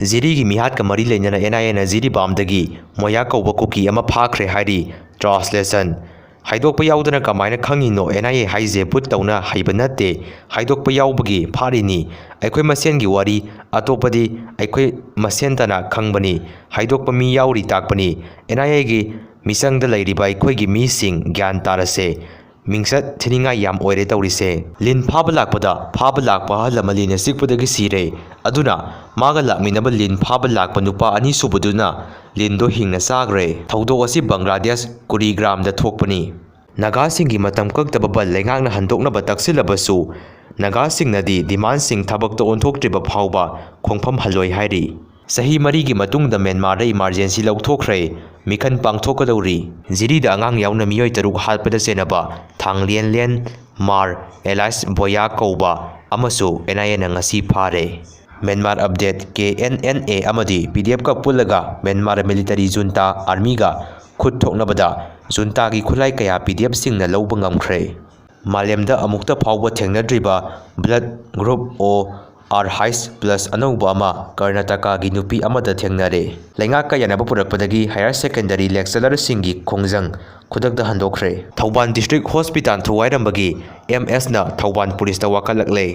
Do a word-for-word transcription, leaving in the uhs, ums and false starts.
ꯖꯤꯔꯤꯒꯤ ꯃꯤꯍꯥꯠꯀ ꯃꯔꯤ ꯂꯩꯅꯅ ꯑꯦꯟ ꯑꯥꯏ ꯑꯦꯅ ꯖꯤꯔꯤꯕꯥꯝꯗꯒꯤ ꯃꯣꯌꯥ ꯀꯧꯕ ꯀꯨꯀꯤ ꯑꯃ ꯐꯥꯈ꯭ꯔꯦ ꯍꯥꯏꯔꯤ꯫ Translation: ꯍꯥꯏꯗꯣꯛꯄ ꯌꯥꯎꯗꯅ ꯀꯃꯥꯏꯅ ꯈꯪꯉꯤꯅꯣ? ꯑꯦꯟ ꯑꯥꯏ ꯑꯦ ꯍꯥꯏꯁꯦ ꯚꯨꯠ ꯇꯧꯅ ꯍꯩꯕ ꯅꯠꯇꯦ꯫ ꯍꯥꯏꯗꯣꯛꯄ ꯌꯥꯎꯕꯒꯤ ꯐꯥꯔꯤꯅꯤ꯫ ꯑꯩꯈꯣꯏ ꯃꯁꯦꯟꯒꯤ ꯋꯥꯔꯤ, ꯑꯇꯣꯞꯄꯗꯤ ꯑꯩꯈꯣꯏ ꯃꯁꯦꯟꯇꯅ ꯈꯪꯕꯅꯤ꯫ ꯍꯥꯏꯗꯣꯛꯄ ꯃꯤ ꯌꯥꯎꯔꯤ ꯇꯥꯛꯄꯅꯤ꯫ ꯑꯦꯟ ꯑꯥꯏ ꯑꯦꯒꯤ ꯃꯤꯆꯪꯗ ꯂꯩꯔꯤꯕ ꯑꯩꯈꯣꯏꯒꯤ ꯃꯤꯁꯤꯡ ꯒ꯭ꯌꯥꯟ ꯇꯥꯔꯁꯦ꯫ ꯃꯤꯡꯆꯠ ꯊꯤꯅꯤꯡꯉꯥꯏ ꯌꯥꯝ ꯑꯣꯏꯔꯦ ꯇꯧꯔꯤꯁꯦ꯫ ꯂꯤꯟ ꯐꯥꯕ ꯂꯥꯛꯄꯗ ꯐꯥꯕ ꯂꯥꯛꯄ ꯑꯍꯜ ꯑꯃ ꯂꯤꯟꯅ ꯆꯤꯛꯄꯗꯒꯤ ꯁꯤꯔꯦ꯫ ꯑꯗꯨꯅ ꯃꯥꯒ ꯂꯥꯛꯃꯤꯟꯅꯕ ꯂꯤꯟ ꯐꯥꯕ ꯂꯥꯛꯄ ꯅꯨꯄꯥ ꯑꯅꯤꯁꯨꯕꯗꯨꯅ ꯂꯤꯟꯗꯣ ꯍꯤꯡꯅ ꯆꯥꯈ꯭ꯔꯦ꯫ ꯊꯧꯗꯣꯛ ꯑꯁꯤ ꯕꯪꯒ꯭ꯂꯥꯗꯦꯁ ꯀꯨꯔꯤꯒ꯭ꯔꯥꯝꯗ ꯊꯣꯛꯄꯅꯤ꯫ ꯅꯥꯒꯥꯁꯤꯡꯒꯤ ꯃꯇꯝ ꯀꯛꯇꯕ ꯕꯟ ꯂꯩꯉꯥꯛꯅ ꯍꯟꯗꯣꯛꯅꯕ ꯇꯛꯁꯤꯜꯂꯕꯁꯨ, ꯅꯥꯒꯥꯁꯤꯡꯅꯗꯤ ꯗꯤꯃꯥꯟꯁꯤꯡ ꯊꯕꯛꯇ ꯑꯣꯟꯊꯣꯛꯇ꯭ꯔꯤꯕ ꯐꯥꯎꯕ ꯈꯣꯡꯐꯝ ꯍꯜꯂꯣꯏ ꯍꯥꯏꯔꯤ꯫ ꯆꯍꯤ ꯃꯔꯤꯒꯤ ꯃꯇꯨꯡꯗ ꯃ꯭ꯌꯥꯟꯃꯥꯔꯗ ꯏꯃꯥꯔꯖꯦꯟꯁꯤ ꯂꯧꯊꯣꯛꯈ꯭ꯔꯦ꯫ ꯃꯤꯈꯜ ꯄꯥꯡꯊꯣꯛꯀꯗꯧꯔꯤ꯫ ꯖꯤꯔꯤꯗ ꯑꯉꯥꯡ ꯌꯥꯎꯅ ꯃꯤꯑꯣꯏ ꯇꯔꯨꯛ ꯍꯥꯠꯄꯗ ꯆꯦꯟꯅꯕ ꯊꯥꯡꯂꯦꯟꯂꯦꯟ ꯃꯥꯔ ꯑꯦꯂꯥꯏꯁ ꯕꯣꯌꯥ ꯀꯧꯕ ꯑꯃꯁꯨ ꯑꯦꯟ ꯑꯥꯏ ꯑꯦꯅ ꯉꯁꯤ ꯐꯥꯔꯦ꯫ Myanmar update: K N N A ꯑꯃꯗꯤ ꯄꯤ ꯗꯤ ꯑꯦꯐꯀ ꯄꯨꯜꯂꯒ ꯃ꯭ꯌꯥꯟꯃꯥꯔ ꯃꯤꯂꯤꯇꯔꯤ ꯖꯨꯟꯇꯥ ꯑꯥꯔꯃꯤꯒ ꯈꯨꯠ ꯊꯣꯛꯅꯕꯗ ꯖꯨꯟꯇꯥꯒꯤ ꯈꯨꯠꯂꯥꯏ ꯀꯌꯥ ꯄꯤ ꯗꯤ ꯑꯦꯐꯁꯤꯡꯅ ꯂꯧꯕ ꯉꯝꯈ꯭ꯔꯦ꯫ ꯃꯥꯂꯦꯝꯗ ꯑꯃꯨꯛꯇ ꯐꯥꯎꯕ ꯊꯦꯡꯅꯗ꯭ꯔꯤꯕ ꯕ꯭ꯂꯗ ꯒ꯭ꯔꯨꯞ ꯑꯣ ꯑꯥꯔ ꯍꯥꯏꯁ ꯄ꯭ꯂꯁ ꯑꯅꯧꯕ ꯑꯃ ꯀꯔꯅꯥꯇꯀꯥꯒꯤ ꯅꯨꯄꯤ ꯑꯃꯗ ꯊꯦꯡꯅꯔꯦ꯫ ꯂꯩꯉꯥꯛꯀ ꯌꯥꯅꯕ ꯄꯨꯔꯛꯄꯗꯒꯤ ꯍꯥꯌꯔ ꯁꯦꯀꯦꯟꯗꯔꯤ ꯂꯦꯛꯆꯔꯔꯁꯤꯡꯒꯤ ꯈꯣꯡꯖꯪ ꯈꯨꯗꯛꯇ ꯍꯟꯗꯣꯛꯈ꯭ꯔꯦ꯫ ꯊꯧꯕꯥꯜ ꯗꯤꯁꯇ꯭ꯔꯤꯛ ꯍꯣꯁꯄꯤꯇꯥꯜ ꯊꯨꯒꯥꯏꯔꯝꯕꯒꯤ ꯑꯦꯝ ꯑꯦꯁꯅ ꯊꯧꯕꯥꯜ ꯄꯨꯂꯤꯁꯇ ꯋꯥꯀꯠꯂꯛꯂꯦ꯫